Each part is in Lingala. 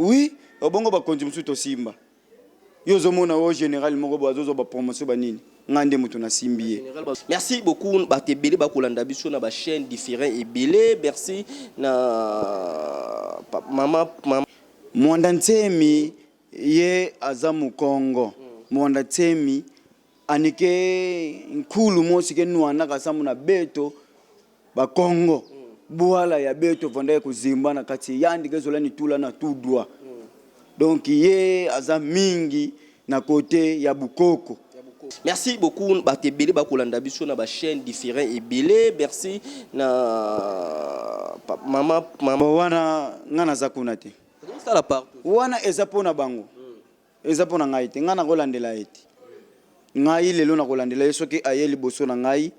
Oui, obongo bakonzi mosusu tosimba. Yo ozomona oyo général moko boye azozwa bapromotion banini, ngai nde moto nasimbi ye. Merci beaucoup bato ebele bakolanda biso na bachaîne différent ebele. Merci na mama mama. Mwanda Nsemi ye aza mokongo. Mwanda Nsemi anike nkulu mosi ke nwana kasamu na beto bakongo bwala ya beto vanda ye kozimba na kati yandi ke zola ni tula na tout droit. Donc ye aza mingi na kote ya bukoko. Merci beaucoup bato ebele bakolanda biso na bachaîne différent ebele. Merci na mama mama. Bon, wana nga naza kuna te. Osala partout. Wana eza mpona bango, eza mpona ngai te. Ngai nakolandela ye te. Ngai lelo nakolandela ye soki aye liboso na ngai,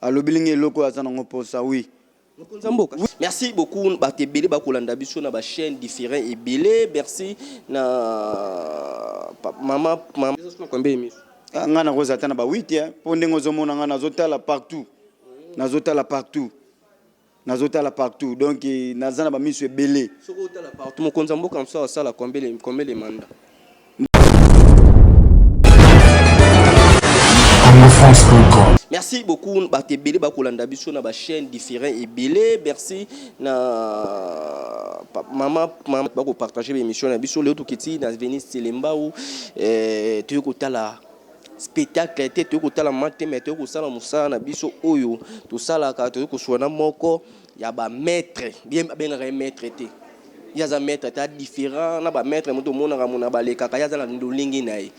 alobeli ngai eloko oyo aza nango mposa. Oui. Mokonzi ya mboka. Merci beaucoup bato ebele bakolanda biso na bachaîne différent ebele. Merci na mama mama. Ah, ngai nakozala ata na ba 8 mpo ndenge ozomona ngai nazotala partout, nazotala partout, nazotala partout. Donc naza na bamiso ebele. Soki otala partout, mokonzi ya mboka mosusu asala combien de mandat? congofrance.com. Merci beaucoup bato ebele bakolanda biso na bachaîne différent ebele. Merci na mama mama bakopartage baémission na biso. Lelo toketi na Venise Telembau, toyei kotala spectacle te, toyei kotala ma te, mais toyei kosala mosala na biso oyo tosalaka. Toyei koswana moko ya bamaître, ye abengaka ye maître te, ye aza maître te, différent na bamaître moto omonaka mona balekaka. Ye aza na lolenge na ye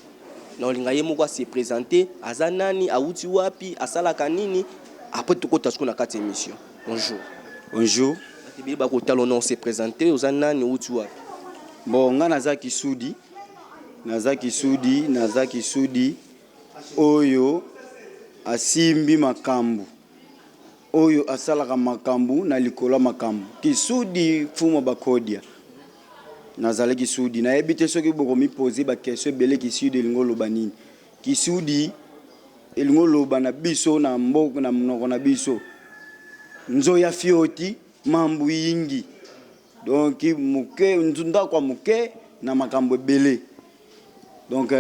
na olinga ye moko ase présente, aza nani, awuti wapi, asalaka nini. Après tokota sikoyo na kati ya émission. Bonjour. Bonjour. Bato ebele bakotala ono, se présente, oza nani, owuti wapi? Bon, ngai naza Kisudi, naza Kisudi, naza Kisudi oyo asimbi makambo, oyo asalaka makambo na likolo ya makambo. Kisudi Fumo Bakodia, nazali Kisudi. Nayebi te soki bokomipose baquestion ebele. Kisudi elingi oloba nini? Kisudi elingi oloba na biso na mboka, na monoko na biso, nzoya fioti mambu yingi. Donc moke, ndako ya moke na makambo ebele. Donc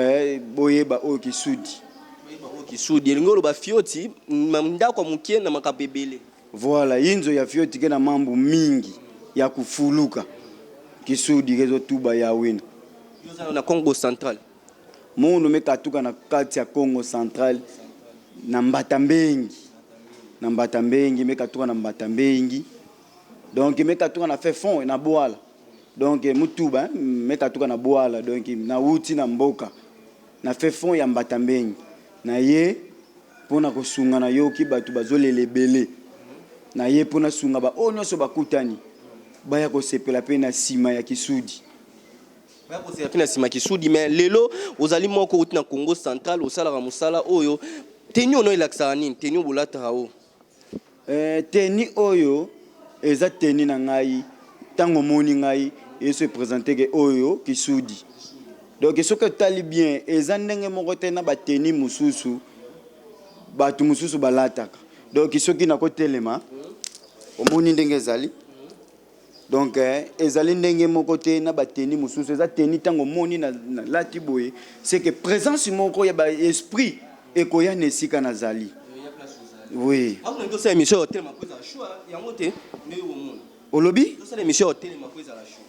boyeba oyo Kisudi. Boyeba oyo Kisudi elingi oloba, fioti ndako ya moke na makambo ebele. Voilà, yinzo ya fioti ke na mambu mingi ya kufuluka. Kisudi kezotuba ya wina. Yo oza na Congo Central? Munu mekatuka na kati ya Congo Central, na Mbata Mbengi, na Mbata Mbengi mekatuka, na Mbata Mbengi. Donc mekatuka na fait fond na Bwala. Donc mutuba mekatuka na Bwala. Donc nauti na mboka na fait fond ya Mbata Mbengi na ye mpona kosunga. Nayoki bato bazolela ebele na ye mpona sunga baoyo nyonso bakutani baya kosepela mpe na nsima ya Kisudi. Baya kosepela mpe na nsima Kisudi. Mais lelo ozali moko outi na Congo Central, osalaka mosala oyo. Tenue ono elakisaka nini, tenue bolataka oyo? Tenue oyo eza tenue na ngai. Ntango omoni ngai, eso eprésente ke oyo Kisudi. Donc soki otali bien, eza ndenge moko te na batenue mosusu bato mosusu balataka. Donc soki nakotelema, omoni ndenge ezali. Donc ezali ndenge moko te na batenue mosusu. Eza tenue, ntango omoni nalati boye, c'est que présence moko ya baesprit ekoya na esika nazali. Oui. Tosala émission ya otelema po ezala choix yango te nde omona. Olobi? Tosala émission ya otelema po ezala choix.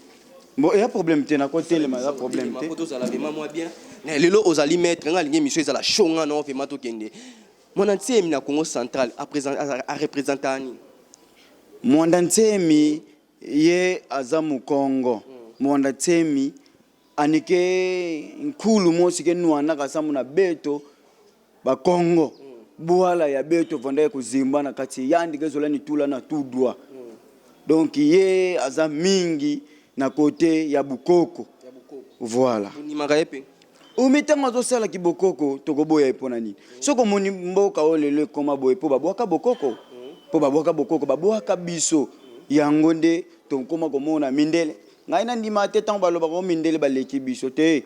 Bon, eya problème te, nakotelema, eza problème te. Po tozala vraiment mwa bien. Lelo ozali maître, nga alingi émission ezala chaud, nga na vraiment tokende. Mwana Ntiemi na Congo Central areprésentaka nini? Mwanda Nsemi ye aza mokongo. Mwanda Nsemi anike nkulu mosi ke nwana kasamu na beto bakongo bwala ya beto vanda ye kozimba na kati yandi ke zola ni tula na tout droit. Donc ye aza mingi na kote ya bukoko. Voilà. Ondimaka ye mpe? Umi ntango azosalaki bokoko, tokoboya ye mpo na nini? Soki omoni mboka oyo lelo ekóma boye, mpo babwaka bokoko, mpo babwaka bokoko, babwaka biso. Yango nde tokóma komona mindele. Ngai nandima te ntango balobaka o mindele baleki biso te.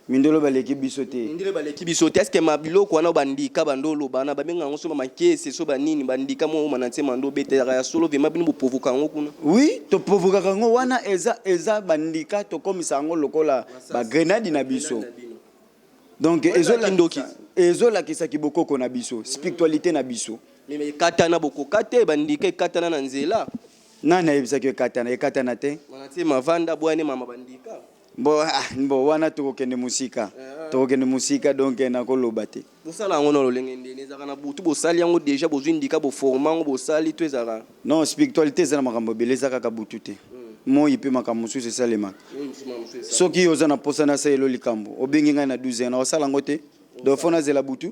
Mindolo baleki biso te. Mindele baleki biso te. Est-ce que ma biloko wana bandika bando oloba na babenga yango so ba makese so ba nini bandika mo mana ntie mando betaka ya solo vraiment bino boprovoka yango kuna? Oui, toprovokaka yango wana, eza bandika, tokomisa yango lokola bagrenade na biso. Donc kindoki. Ezolakisaki bokoko na biso, spiritualité na biso. Mais ekatana, bokoka te, bandika ekatana na nzela. Nani ayebisaki ekatana? Ekatana te. Mana tie mavanda bwani mama bandika. Bon, ah, bon, wana tokokende mosika, tokokende mosika, donc nakoloba te. Bosala yango na lolenge ndeni? Ezalaka na butu, bosali yango déjà, bozwi ndika, boforma yango, bosali to ezalaka? Non, spiritualité eza na makambo ebele, eza kaka butu te. Moi mpe makambo mosusu esalemaka. Soki yo oza na posa nasalelo likambo, obengi ngai na 12 heures, nakosala yango te. Donc faut nazela butu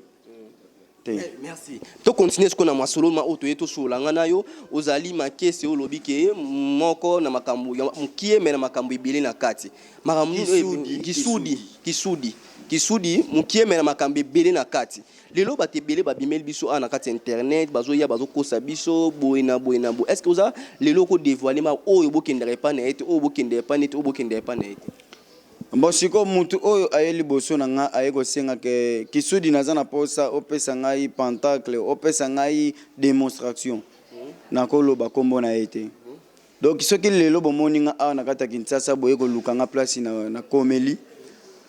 te. Merci. Tocontinue sikoyo na masolo ma oyo toye tosolola nga na yo. Ozali makese, olobi ke moko na makambo ya mokie me na makambo ebele na kati. Makambo nini oyo? Kisudi. Kisudi, kisudi, kisudi mokie me na makambo ebele na kati. Lelo bato ebele babimeli biso awa na kati ya internet, bazoya, bazokosa biso boye na boye na boye. Est ce que oza lelo okodévoile ma oyo bokendaka epai na ye te, oyo bokendaka epai na ye te, oyo bokendaka epai na ye te? Bon, sikoyo mutu oyo aye liboso na nga, aye kosenga ke Kisudi, naza na posa opesa ngai pentacle, opesa ngai démonstration, nakoloba nkombo na ye te. Donc soki lelo bomoni nga awa na kati ya Kinshasa, boye koluka nga place na, nakomeli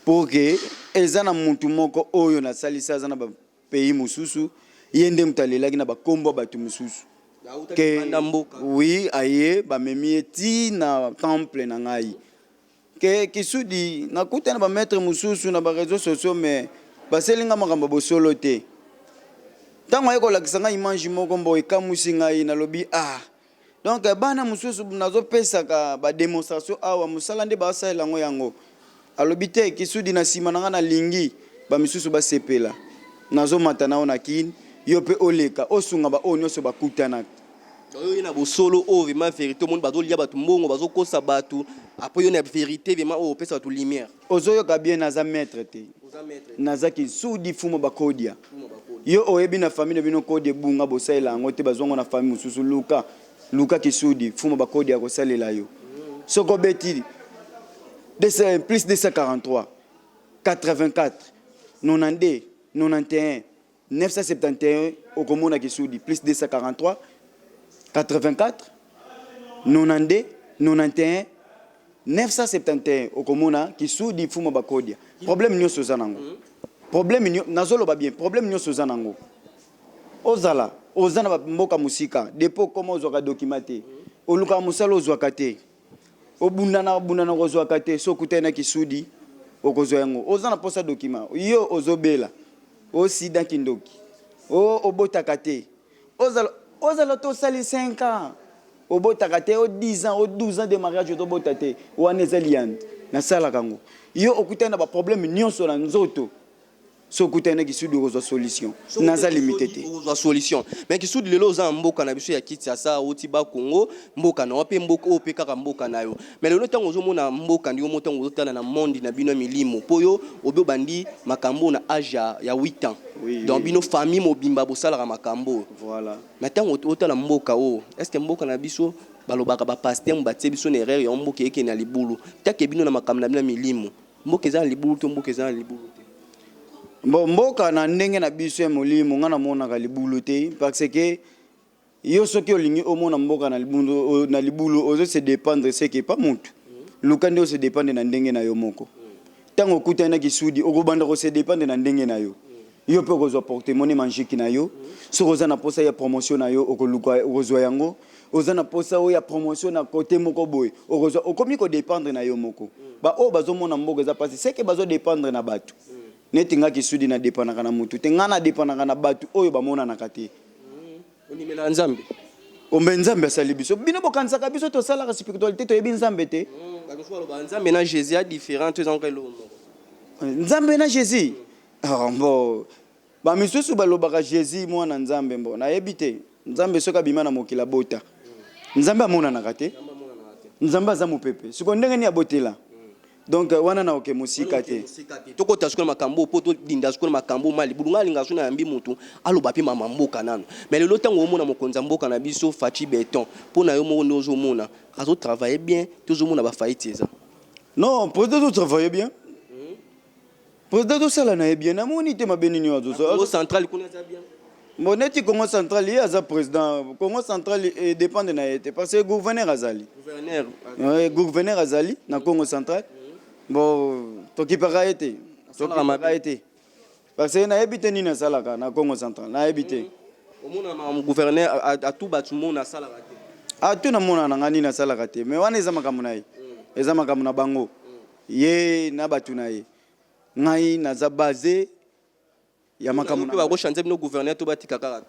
pour ke eza na mutu moko oyo nasalisi, aza na bapays mosusu, ye nde moto alelaki na bakombo ya bato mosusu ke Banda mboka. Oui, aye, bamemi ye ti na temple na ngai ke Kisudi. Nakuta na bamaître mosusu na baréseaux sociaux, mais baseli nga makambo ya bosolo te. Ntango aye kolakisa ngai image moko mbo ekamwisi ngai, nalobi: "Ah, donc bana mosusu nazopesaka badémonstration awa, mosala nde basalela yango." Yango alobi te: "Kisudi, na nsima na ngai nalingi bamisusu basepela, nazomata nao na Kini, yo mpe oleka osunga baoyo nyonso bakutanaka." Oyo ye na bosolo oyo vraiment vérité, omoni bazolia bato mbongo, bazokosa bato, après yo na vérité vraiment oyo opesa bato lumière. Ozoyoka bien, naza maître te. Oza maître. Naza Kisudi Fumo Bakodia. Yo oyebi na famille na bino kodi ebunga, bosalela yango te, bazwango na famille mosusu. Luka, luka Kisudi Fumo Bakodia, kosalela yo. Soki obeti plus 243 84 92 91 971, okomona Kisudi. Plus 243 84 92 91 971, okomona Kisudi Fuma Bakodia. Problème nyonso oza nango, problème nazoloba bien, problème nyonso oza nango, ozala oza na bamboka mosika, depuis okoma ozwaka document te, olukaka mosala ozwaka te, obundana obundana kozwaka te, so okutani na Kisudi, okozwa yango. Oza na mposa document, yo ozobela osida, kindoki, o obotaka te, ozala ozala to osali 5 ans obotaka te, o 10 ans, o 12 ans de mariage ozobota te, wana eza liande, nasalaka yango. Yo okutani na baproblème nyonso na nzoto, so okutani na Kisudi, okozwa solution. Naza limité te. Okozwa solution. Mais Kisudi, lelo oza na mboka na biso ya Kinshasa, outi Bakongo, mboka na yo mpe mboka oyo mpe kaka mboka na yo. Mais lelo ntango ozomona mboka ndenge mo, ntango ozotala na monde na bino ya milimo, mpo yo obi obandi makambo na age ya 8 ans, donc bino famille mobimba bosalaka makambo oyo. Voilà. Mais ntango otala mboka oyo, est ce que mboka na biso, balobaka bapasteur batie biso na erreur ya mboka ekende na libulu, take bino na makambo na bino ya milimo, mboka eza na libulu to mboka eza na libulu te? Bon, mboka na ndenge na biso ya molimo, nga namonaka libulu te, parce que yo soki olingi omona mboka na libulu, na libulu ozo se dépendre seke pa mutu. Luka nde ose dépendre na ndenge na yo moko. Ntango okutani na Kisudi, okobanda kose dépendre na ndenge na yo. Yo mpe okozwa porte-monnaie magique na yo. Soki oza na posa ya promotion na yo, okoluka, okozwa yango. Oza na posa oyo ya promotion na kote moko boye, okozwa. Okomi kodépendre na yo moko. Baoyo bazomona mboka eza mpasi, seke bazodépendre na bato. Neti nga Kisudi, nadépendaka na mutu te, nga nadépendaka na bato oyo bamonanaka te. Ondimela Nzambe? Ombe Nzambe asali biso. Bino bokanisaka biso tosalaka spiritualité, toyebi Nzambe te. Bato mosusu baloba Nzambe na Jésus ya différent to eza kaka eloko moko? Nzambe na Jésus, ah, bon, bamisusu balobaka Jésus mwana Nzambe. Mbo nayebi te. Nzambe soki abima na mokili, abota, Nzambe amonanaka te. Nzambe aza mopepe, siko ndenge nini abotela? Donc wana na oke mosika te. Tokota sikoyo na makambo mpo todinda sikoyo na makambo ma libulu. Ngai alingaka so na yambi motu aloba mpe mama mboka nano. Mais lelo ntango omona mokonzi ya mboka na biso Fatshi Béton, mpo na yo moko nde ozomona azotravaille bien, tozomona bafaillite eza? Non, président azotravaille bien. Président tosala na ye bien, namoni te mabe nini oyo azosala. Congo Central kuna aza bien? Bon, neti Congo Central, ye aza président Congo Central, edépendre na ye te, parce que gouverneur azali. Gouverneur. Ouais, gouverneur azali na Congo Central. Bon, tokipaka ye te. Asalaka mabe. Tokipaka ye te, parce que nayebi te nini asalaka na Congo Central, nayebi te. Omona makambo gouverneur atu bato mona asalaka te? Atu namona na nga nini asalaka te, mais wana eza makambo na ye, eza makambo na bango, ye na bato na ye. Ngai naza base ya makambo mpe na bakochange bino gouverneur to batika kaka te?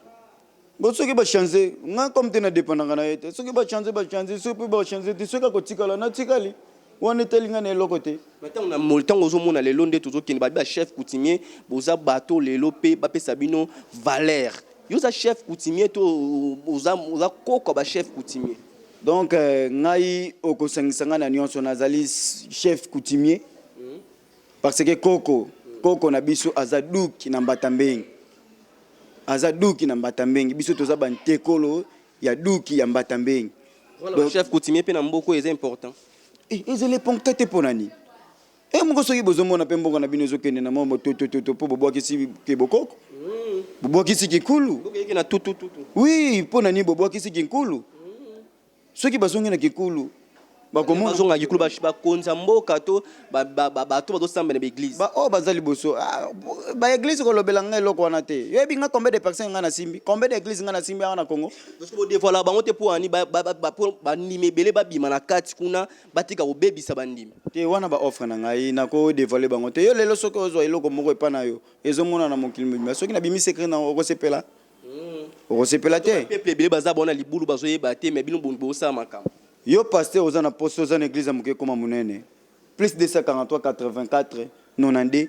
Bon, soki bachange, ngai comme te nadépendaka na ye te. Soki bachange, bachange. Soki mpe bachange te, soki akotikala, natikali. Wana etali ngai na eloko te. Mais ntango na ntango ozomona lelo nde tozokende, babi bachef coutumier boza bato lelo mpe bapesa bino valeur. Yo oza chef coutumier to oza koko ya bachef coutumier? Donc ngai okosangisa ngai na nyonso. Nazali chef coutumier parce que koko na biso aza duki na mbata mbengi, aza duki na mbata mbengi. Biso toza bantekolo ya duki ya mbata mbengi. Voilà, bachef coutumier mpe na mboka oyo eza important. Eh, ezali important te. Mpo na nini? E moko, soki bozomona mpe mboka na bino ezokende na mwa totototo, mpo bobwakisi ke bokoko, bobwakisi kikulu. Mboka eyeke na tutututu. Oui, mpo na nini bobwakisi kinkulu? Soki bazongi na kikulu, bakomona. Bazonga kikulu, bakonza mboka to bato bazosambela na baeglise. Baoyo baza liboso, baeglise, kolobela ngai eloko wana te. Yoyebi nga combien de personnes ngai nasimbi, combien d'église ngai nasimbi awa na Congo? Parce que bodévoilaka bango te mpo ani po bandimi ebele babima na kati kuna, batika kobebisa bandimi. Te, wana baoffre na ngai, nakodévoile bango te. Yo lelo soki ozwa eloko moko epa na yo, ezomona na mokili mobimba, soki nabimi secret na, okosepela? Okosepela te. Peuple ebele baza bona libulu, bazoyeba te, mais bino bosala makambo. Yo pasteur, oza na poste, oza na église ya moke ekoma monene, plus 243 84 92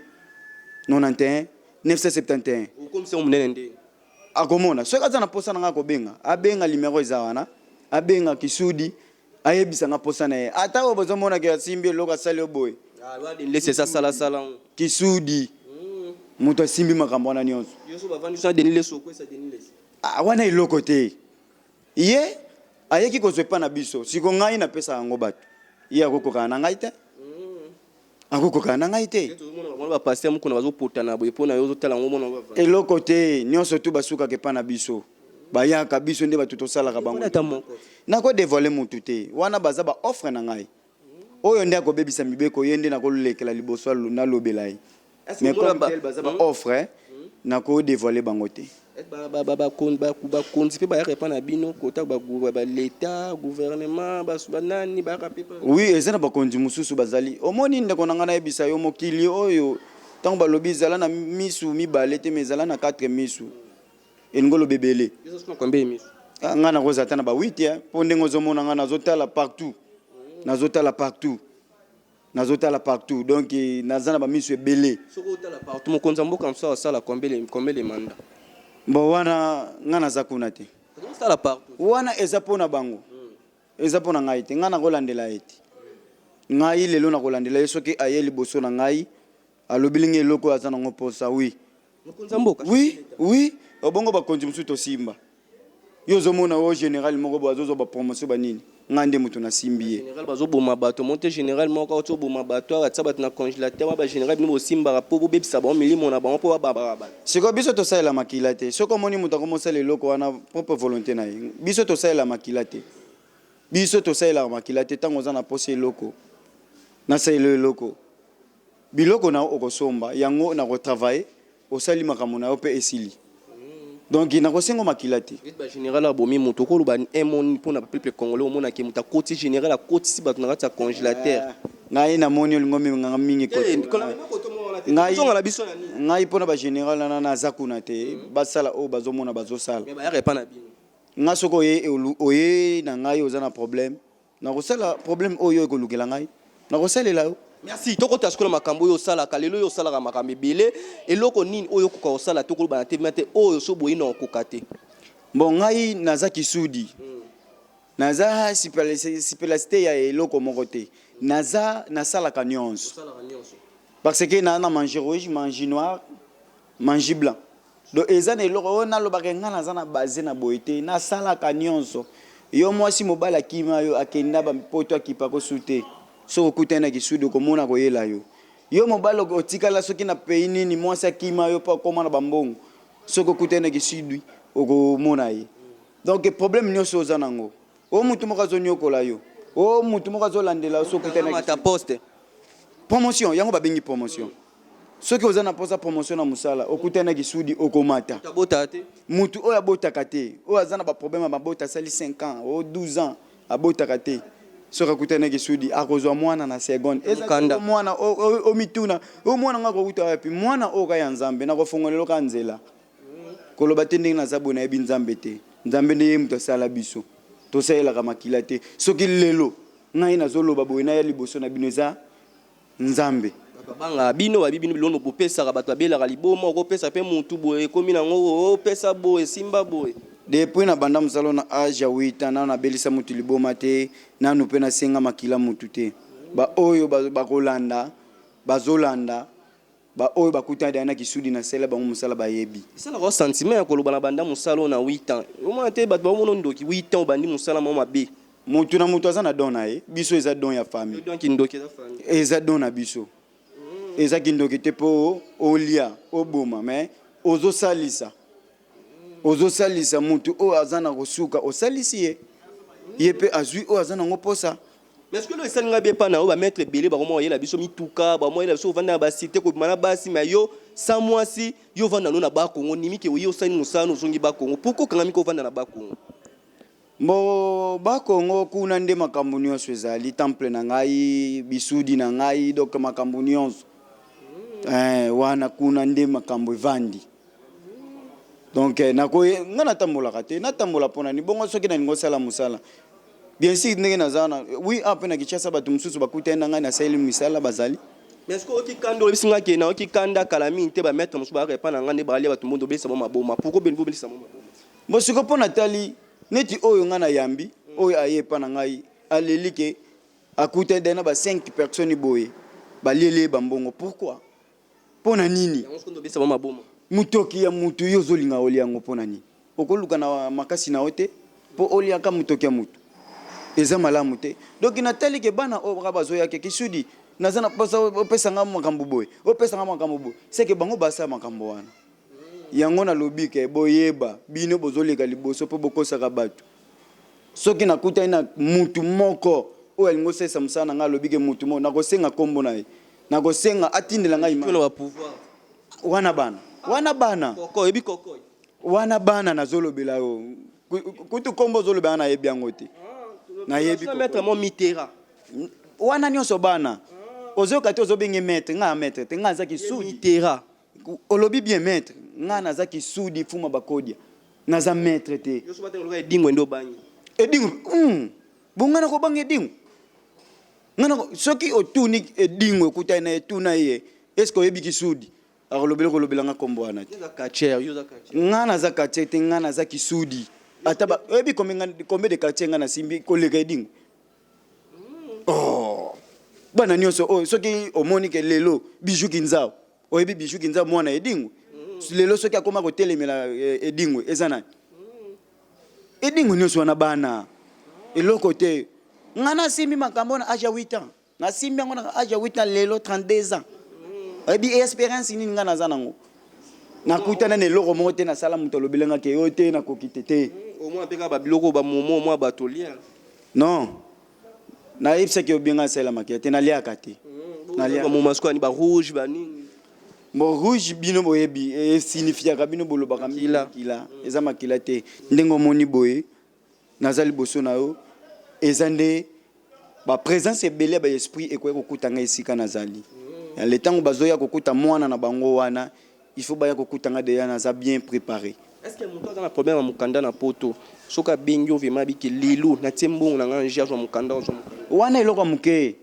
91 971. Okomisa monene nde? Akomona. Soki aza na posa na ngai, akobenga, abenga numero eza wana, abenga Kisudi, ayebisa nga posa na ye. Ata oyo bozomonaka asimbi eloko, asali yo boye. Lesi eza salasala. Kisudi moto asimbi makambo wana nyonso. Yo so bavandi so na Denis Lesi, okwesa Denis Lesi? Ah, wana eloko te. Ye ayeki kozwa epa na biso. Siko ngai napesa yango bato, ye akokokana na ngai te, akokokana na ngai te. Tozomona bango bapasteur mokuna bazopotana boye mpo na yo, ozotala yango, omona bavandi. Eloko te. Nyonso tu basukaka epa na biso, bayaka biso nde bato tosalaka bango. Ata moko. Nakodévoile motu te. Wana baza baoffre na ngai. Oyo nde akobebisa mibeko, ye nde nakolekela liboso, nalobela ye. Est-ce que Mais omona comme tel baza baoffre, nakodévoile bango te. Bakonzi mpe bayaka epa na bino, kota baleta, gouvernement, banani bayaka mpe? Oui, eza na bakonzi mosusu bazali. Omoni, ndeko na ngai, nayebisa yo, mokili oyo, ntango balobi ezala na misu mibale te, mais ezala na 4 misu, elingi oloba ebele. Combien misu? Ah, ngai nakozala ata na ba 8, mpo ndenge ozomona ngai, nazotala partout, nazotala partout, nazotala partout. Donc naza na bamisu ebele. Soki otala partout, mokonzi ya mboka mosusu asala combien de mandat? Bon, wana ngai naza kuna te. Osala partout. Wana eza mpo na bango, eza mpo na ngai te. Ngai nakolandela ye te. Ngai lelo nakolandela ye soki aye liboso na ngai, alobeli ngai eloko oyo aza nango mposa, oui. Mokonzi ya mboka? Oui, obongo bakonzi mosusu tosimba. Yo ozomona oyo général moko boye azozwa bapromotion banini, ngai nde moto nasimbi ye. Général bazoboma bato mo te. Général moko auti oboma bato awa, atia bato na congélateur. Wa bagénéral bino bosimbaka mpo bobebisa bango milimo na bango, mpo bababaka bato. Sikoyo biso tosalela makila te. Soki omoni moto akomosala eloko wana, propre volonté na ye. Biso tosalela makila te, biso tosalelaka makila te. Ntango oza na posa eloko, nasalela eloko, biloko na yo okosomba yango na kotravaille, osali makambo na yo mpe esili. Donc nakosenga makila te. Neti bagénéral abomi moto, okoloba un mot mpona peuple congolais? Omonaki moto akoti, général akotisi bato na kati ya congélateur. Ngai namoni olingo minganga mingi. Ozonga na biso na nini? Ngai mpona bagénéral wana, naza kuna te. Basala oyo bazomona, bazosala. Mais bayaka epa na bino? Nga soki oye, oye na ngai, oza na problème, nakosala problème oyo ekolukela ngai, nakosalela yo. Merci. Tokota sikoyo na makambo oyo osalaka lelo. Oyo osalaka makambo ebele, eloko nini oyo okoka kosala te, okoloba na te te, oyo so boyi na okoka te? Bon, ngai naza kisudi, naza spécialité ya eloko moko te. Naza nasalaka nyonso parce que na magie rouge, magie noire, magie blanc. Donc eza na eloko oyo nalobaka ngai naza na base na boye te. Nasalaka nyonso. Yo mwasi, mobali akima yo, akenda bapoto, akipa kosu te, soki okutani na kisudi, okomona koyela yo. Yo mobali otikala soki na pays nini, mwasi akima yo mpo akoma na bambongo, soki okutani na kisudwi okomona ye. Donc problème nyonso oza nango, o mutu moko azoniokola yo, o mutu moko azolandela yo, soki okutani na Mata poste. Promotion, yango babengi promotion. Soki oza na mposa promotion na mosala, okutani na kisudi, okomata. Abota te. Mutu oyo abotaka te, oyo aza na baproblème ya mabota, asali 5 ans o 12 ans abotaka te, soki akutani na kisudi akozwa mwana na seconde. Eza Mokanda. te mwana omituna o mwana ngo akouta wapi? Mwana oyo ka ya Nzambe, nakofongolela ka nzela. Koloba te ndenge naza boye nayebi Nzambe te. Nzambe nde ye moto asala biso, tosalelaka makila te. Soki lelo ngai nazoloba boye, naya liboso na bino, eza Nzambe. Bato babangaka bino, babi bino biloko bopesaka bato babelaka liboma, okopesa mpe mutu boye ekomi nango, opesa boye esimba boye. Depuis na banda mosala na age ya 8 ans, nanu nabelisa mutu liboma te, nanu mpe nasenga makila mutu te. Baoyo bakolanda, bazolanda, baoyo bakutana deya na kisudi, nasala bango mosala, bayebi. Esalaka o sentiment ya koloba na banda mosala oyo na 8 ans, omona te bato baomona ndoki, 8 ans obandi mosala moko mabe. Mutu na mutu aza na don na ye. Biso eza don ya famille. Donc ndoki eza famille. Eza don na biso, eza kindoki te mpo olia oboma, mais ozosalisa, ozosalisa mutu oyo aza na kosuka, osalisi ye, ye mpe azwi oyo aza nango posa. Mais ce que esali nga bien pa na oyo, bamaître ebele bakoma koyela biso mituka, bakoma koyela biso kovanda na basite, kobima na basi, mais yo sans mwasi, yo ovanda no na Bakongo, ndimi ke oye osali mosala no, ozongi Bakongo. Pourquoi okangami ko ovanda na Bakongo? Mbo Bakongo kuna nde makambo nyonso ezali, temple na ngai, bisudi na ngai, donc makambo nyonso wana kuna nde makambo evandi. Donc nakoye nga natambolaka te, natambola mpona nini? Bongo soki nalingi osala mosala, bien sûr ndenge naza wana, oui, awa mpe na Kinshasa bato mosusu bakutani na ngai, nasaleli misala, bazali. Mais est ce que oki kanda? Oyebisi nga ke naoki kanda kala mingi te, bamaître mosusu bayaka epa na nga nde balia bato mbondo, obelisa bango maboma. Pourquoi obeli obelisa bango maboma? Bo siko mpo natali neti oyo ngai nayambi, oyo aye epa na ngai, aleli ke akutani dai na ba 5 personnes boye, balieli ye bambongo. Pourquoi? Mpo na nini? Yango soki obelisa bango maboma. Motoki ya mutu, yo ozolinga olia yango mpo na nini? Okoluka na makasi na yo te mpo oliaka motoki ya mutu, eza malamu te. Donc natali ke bana oyo kaka bazoya ke kisudi, naza na mposa opesa nga makambo boye, opesa nga makambo boye, seke bango basala makambo wana. Yango nalobi ke boyeba, bino bozoleka liboso mpo bokosaka bato. Soki nakutani na mutu moko oyo alingi osalisa mosala na ngai, alobi ke mutu moko, nakosenga nkombo na ye, nakosenga atindela ngai image. Na bapouvoir. Wana bana, wana bana. Koko oyebi koko. Wana bana nazolobela yo, kutu nkombo ozolobela, nayebi yango te, nayebi. Maître mo Mitera. Wana nyonso bana ozoyoka te, ozobenge maître. Ngai ya maître te, ngai aza kisudi. Mitera. Olobi bien, maître. Ngai naza kisudi fuma bakodia, naza maître te. Yo so batenga loka edingwe nde obangi. Edingwe, bonga nakobanga edingwe? Ngai soki otuni edingwe, okutani na etuna ye: "Est-ce oyebi kisudi?" Akolobela, kolobelanga nkombo wana te. Yo oza catcheur, yo oza catcheur. Ngai naza quartier te, ngai naza kisudi. Ata oyebi combien de quartier ngai nasimbi koleka edingwe? Oh. Bana nyonso oyo, soki omoni ke lelo Bijou Kinzao, oyebi Bijou Kinzao, mwana edingwe, lelo soki akoma kotelemela edingwe, eza nani? Edingwe nyonso wana bana eloko te. Ngai nasimbi makambo na age ya 8 ans, nasimbi yango na age ya 8 ans, lelo 32 ans. Oyebi expérience nini ngai naza nango? Nakutana na eloko moko te nasala, moto alobelanga ke oyo te, nakoki te te. Omona mpe kaka babiloko bamomo mwa bato lia. Non, nayebisaki yo bien, ngai asalela te, naliaka te. Naliaka. Bamoma sikoyo ani barouge banini? Bon, rouge bino boyebi esignifiaka, bino bolobaka mingi. Makila. Makila eza makila te. Ndenge omoni boye naza liboso na yo, eza nde baprésence ebele ya baesprit ekoki kokuta ngai esika nazali. Le ntango bazoya kokuta mwana na bango wana, il faut baya kokuta ngai deja naza bien préparé. Est ce que moto aza na problème ya mokanda na poto, soki abengi yo vraiment, abiki lelo natie mbongo na ngai nje azwa mokanda, azwa mokanda? Wana eloko ya moke,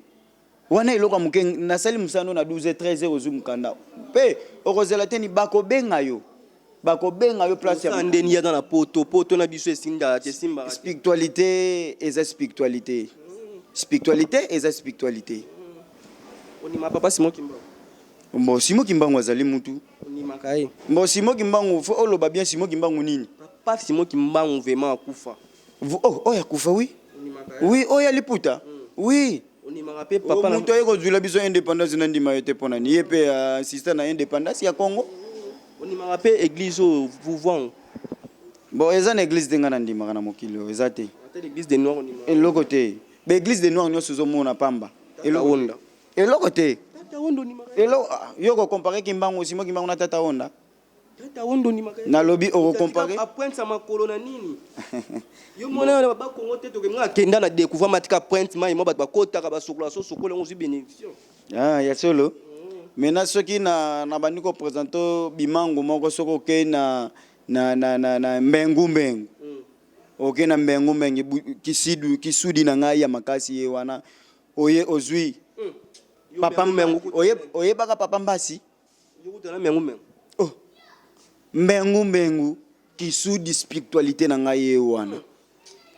wana eloko ya moke. Nasali mosala no na 12 13 heures, ozwi mokanda mpe okozela te, ni bakobenga yo, bakobenga yo place ya Osala ndeni ye aza na poto, poto na biso esindaka te, esimbaka te. Spiritualité eza spiritualité, spiritualité eza spiritualité. Ondima papa Simon Kimbangu? Bon, Simo Kimbangu azali mutu. Ondimaka ye? Bon, Simo Kimbangu, faut oloba bien, Simo Kimbangu nini? Papa Simon Kimbangu vraiment akufa. Oh, oyo akufa, oui. Ondimaka ye? Oui, oyo ya liputa, oui. Ondimaka mpe papa na Moto aye kozwila biso indépendance, nandima ye te mpo nani? Ye mpe insiste na indépendance ya Congo. Ondimaka mpe église oyo vouvoang? Bon, eza na église te. Ngai nandimaka na mokili oyo eza te. Ata l'église de noir ondimaka? Eloko te. Baéglise de noir nyonso ozomona pamba. Tata Honda? Eloko te. Tata Honda ondimaka? Eloko yo kocomparer Kimbangu, Simo Kimbangu na Tata Honda? Tata Honda ondimaka? Nalobi okocomparer. Apointe makolo na nini? Yo mona wana bakongo te. Toke nga akenda na découvrir matika pointe mai mo bato bakotaka basokola so sokola yango, ozwi bénédiction. Ah, ya solo. Maintenant soki na bandi koprésenter bimangu moko, soki okei na mbengu mbengu, okei na mbengu mbengu, kisidu kisudi na ngai ya makasi ye wana, oye ozwi papa. Mbengu. Oyebaka papa Mbasi? Yokutana mengu mengu. Oh. Mbengu mbengu, kisudi spiritualité na ngai ye wana.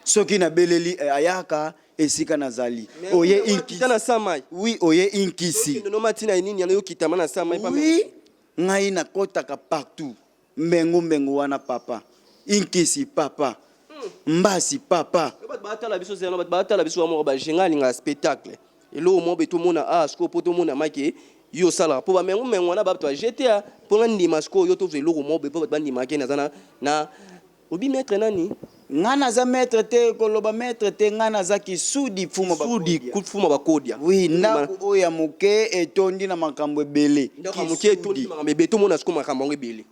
Soki nabeleli ayaka esika nazali. Oye inkisi. Na sa mai. Oui, oye inkisi. No matina nini yana yokitama na sa mai? Oui, ngai nakɔtaka partout. Mbengu mbengu wana papa inkisi, papa Mbasi, papa. Bato batala biso zela, bato batala biso moko bajenga alingaka spectacle, eloko moko be tomona. Ah, sikoyo mpo tomona make yo osalaka mpo bamengu mengu wana, bato bagta mpo nga ndima. Sikoyo yo tozwa eloko moko be mpo bato bandimaka naza na obi maître nani? Ngai naza maître te, koloba maître te. Ngai naza kisudi fuma. Sudi fuma bakodia. Oui, ndako oyo ya moke etondi na makambo ebele. Ndako ya moke etondi makambo ebele. Tomona sikoyo makambo yango ebele.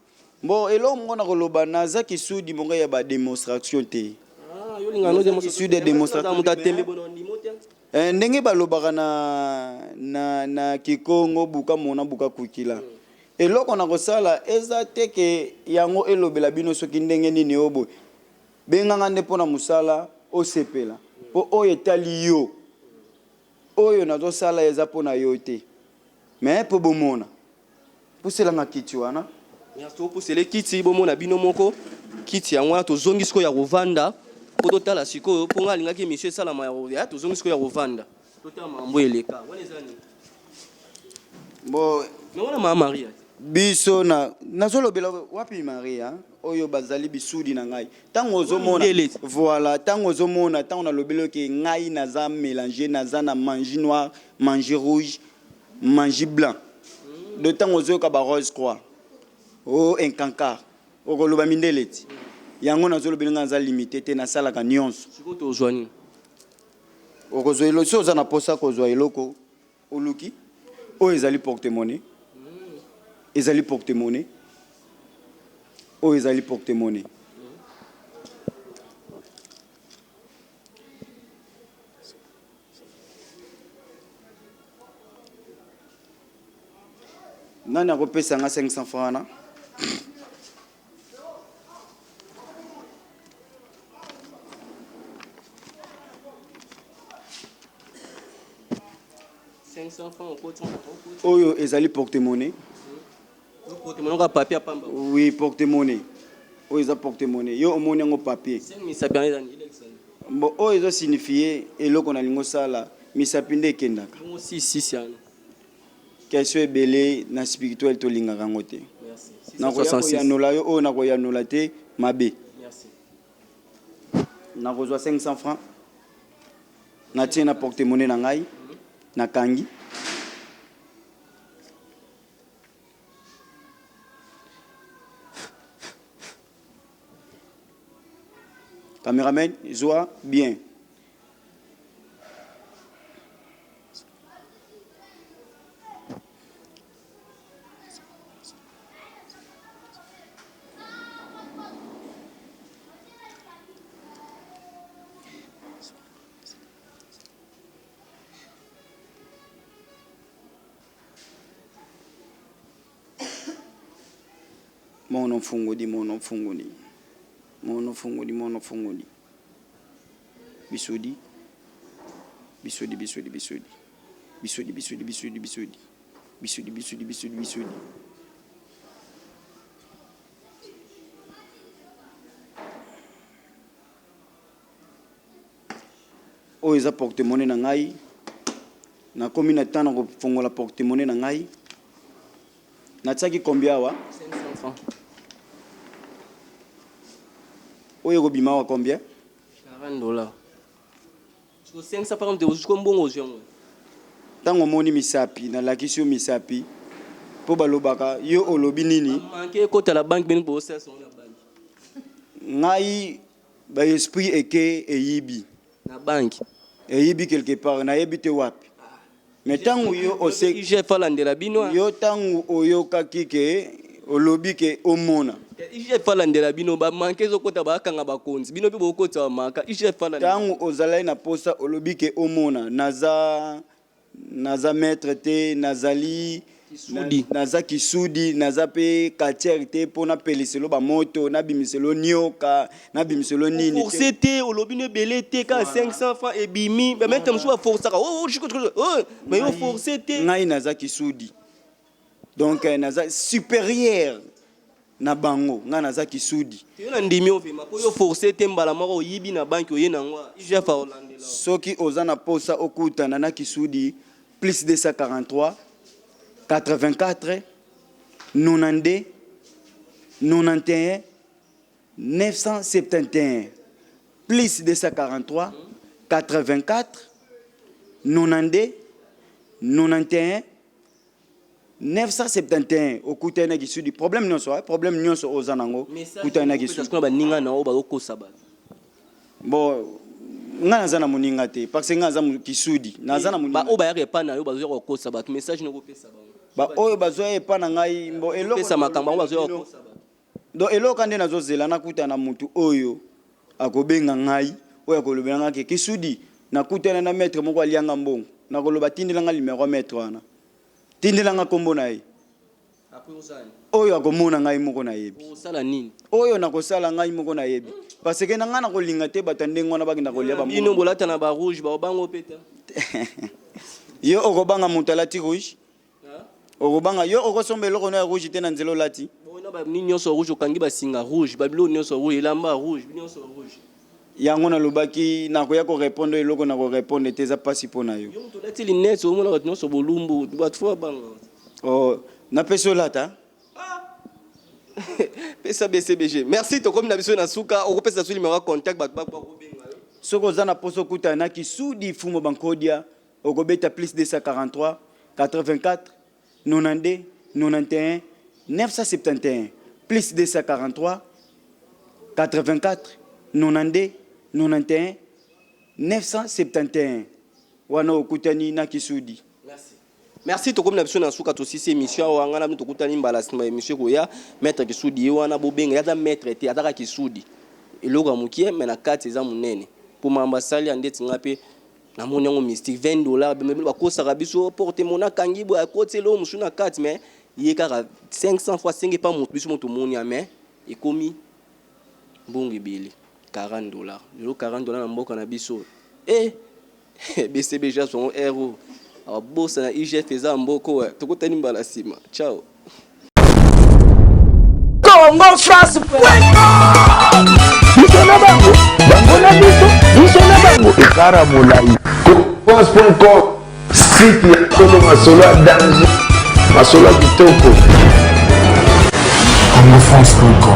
Bon, eloko moko na koloba, naza kisudi moko ya badémonstration te. Kisudi ya démonstration. Moto atembe bona ndimo te. Ndenge balobaka na Kikongo, buka mona buka kukila. Eloko na kosala eza te ke yango elobela bino soki ndenge nini. Oyo boye, benganga nde mpo na mosala osepela, mpo oyo etali yo. Oyo nazosala eza mpo na yo te, me mpo bomona. Puselanga kiti wana. Topusele kiti, bomona bino moko kiti yango wana. Tozongi sikoyo ya kovanda mpo totala sikoyo, mpo nga alingaki émission esalama ya tozongi sikoyo ya kovanda, totala makambo eleka wana. Eza nini? Bon. Me wana Mama Maria. Biso na nazolobela wapi Maria oyo bazali bisudi na ngai. Ntango ozomona, voilà, ntango ozomona, ntango nalobeli oke ngai naza mélange, naza na magie noire, magie rouge, magie blanc. De ntango ozoyoka ba rose croix o incancar, okoloba mindele ti yango. Nazolobeli ngai naza limité te, nasalaka nyonso. Sikoyo tozwa nini? Okozwa eloko so oza na posa kozwa eloko oluki. Oyo ezali porte monnaie, ezali porte monnaie. Oyo ezali porte monnaie. Nani akopesa nga 500 francs wana? Oyo ezali porte monnaie. Porte-monnaie papier pamba. Oui, porte monnaie oyo eza porte monnaie. Yo omoni yango papier. Bon, oyo ezosignifie eloko nalingi osala, misapi nde ekendaka. Question ebele na spirituel tolingaka yango te. Nakoya koyanola yo oyo nakoyanola te mabe. Nakozwa 500 francs, natie na porte monnaie na ngai, nakangi. Cameraman, zwa bien. Mono mfungudi, mono mfungudi, mono mfungudi, mono mfungudi, bisudi, bisudi, bisudi, bisudi, bisudi, bisudi, bisudi, bisudi, bisudi, bisudi, bisudi, bisudi. Oyo eza porte monnaie na ngai. Nakomi na temps na kofongola porte monnaie na ngai. Natiaki combien awa? 500 francs. Oyo ekobima awa combien? 40 dollars. 500 par exemple, ozwi mbongo, ozwi yango. Ntango omoni misapi, nalakisi yo misapi mpo balobaka yo olobi nini. Manke ekota na banque, bino bosala songo na banque. Ngai ba esprit eke eyibi. Na banque. Eyibi quelque part, nayebi te wapi. Mais ntango yo ose IGF alandela bino. Yo ntango oyokaki ke olobi ke omona. IGF alandela bino, bamanke ezokota, bakanga bakonzi, bino mpe bokotisa bamaka, IGF alandela. Ntango ozalaki na posa, olobi ke omona, naza maître te, nazali Kisudi. Naza kisudi, naza mpe quartier te mpo napeliselo bamoto, nabimiselo nioka, nabimiselo nini te. Force te, olobi no ebele te, kaka 500 francs ebimi. Bamaître mosusu baforçaka, oh, oh, mais yo force te. Ngai naza kisudi, donc naza supérieur na bango. Ngai naza kisudi. Yo na ndimi ovema po yo force te, mbala moko oyibi na banque, oye nango, IGF aolandela. Soki oza na posa okutana na kisudi, plus 243 84 92 91 971, plus 243 84 92 91 971. Okutani na kisudi, problème nyonso, problème nyonso oza nango, kutani na kisudi. Kuna baninga na oyo bazokosa bato. Bon, ngai naza na moninga te, parce que ngai naza kisudi, naza na moninga. Baoyo bayaka epai na yo, bazoya kokosa bato, message nokopesa bango? Baoyo bazoya epa na ngai, mbo eloko pesa makambo bango bazoya kokosa bato. Donc eloko nde nazozela, nakutana na mutu oyo akobenga ngai, oyo akolobela ngai ke kisudi, nakutana na maître moko alianga mbongo. Nakoloba tindelanga numéro ya maître wana, tindelanga nkombo na ye. Après ozali Oyo akomona ngai moko nayebi. Osala nini? Oyo nakosala ngai moko nayebi, parce que na ngai nakolinga te bato ya ndenge wana bakenda kolia bino. Bambongo. Bolata na barouge, baobango mpe te. Yo okobanga moto alati rouge? Okobanga? Yo okosomba eloko no ya rouge te na nzela olati. Bona banini nyonso rouge, okangi basinga rouge, babiloko nyonso rouge, elamba rouge, nyonso rouge. Yango nalobaki nakoya korépondre, eloko na korépondre te, eza mpasi mpo na yo. Yo moto olati lunette, omona bato nyonso bolumbu, bato fo babanga. Oh, napesi olata. Pesa BCBG. Merci, tokomi na biso na suka. Okopesa so numéro ya contact, bato bakobenga yo. Soki oza na poso okutana na kisudi fumo bankodia, okobeta plus 243 84 92 91 971, plus 243 84 92 91 971. Wana okutani na kisudi. Merci. Merci, tokomi na biso na suka, tosisi émission awa. Nga na bino tokutani mbala nsima, émission ekoya. Maître Kisudi ye wana, bobenga ye, aza maître te, azaka kisudi. Eloko ya mokie, mais na kati eza monene. Mpo makambo asali ya ndeti nga mpe namoni yango mystique. 20 $, bakosaka biso, porte mona akangi boye, akoti eloko mosusu na kati, mais ye kaka 500 fois 5 epa moto, biso mo tomoni ya, mais ekomi mbongo ebele, 40 $. Lelo 40 $ na mboka na biso e BCBG azwango ero abosana IGF eza mboko. Tokutani mbala nsima, ciao. Congo France. Biso na bango, bango na biso, biso na bango, ekara molai. France.com, site ya solo, masolo ya danger, masolo ya kitoko. Congofrance.com.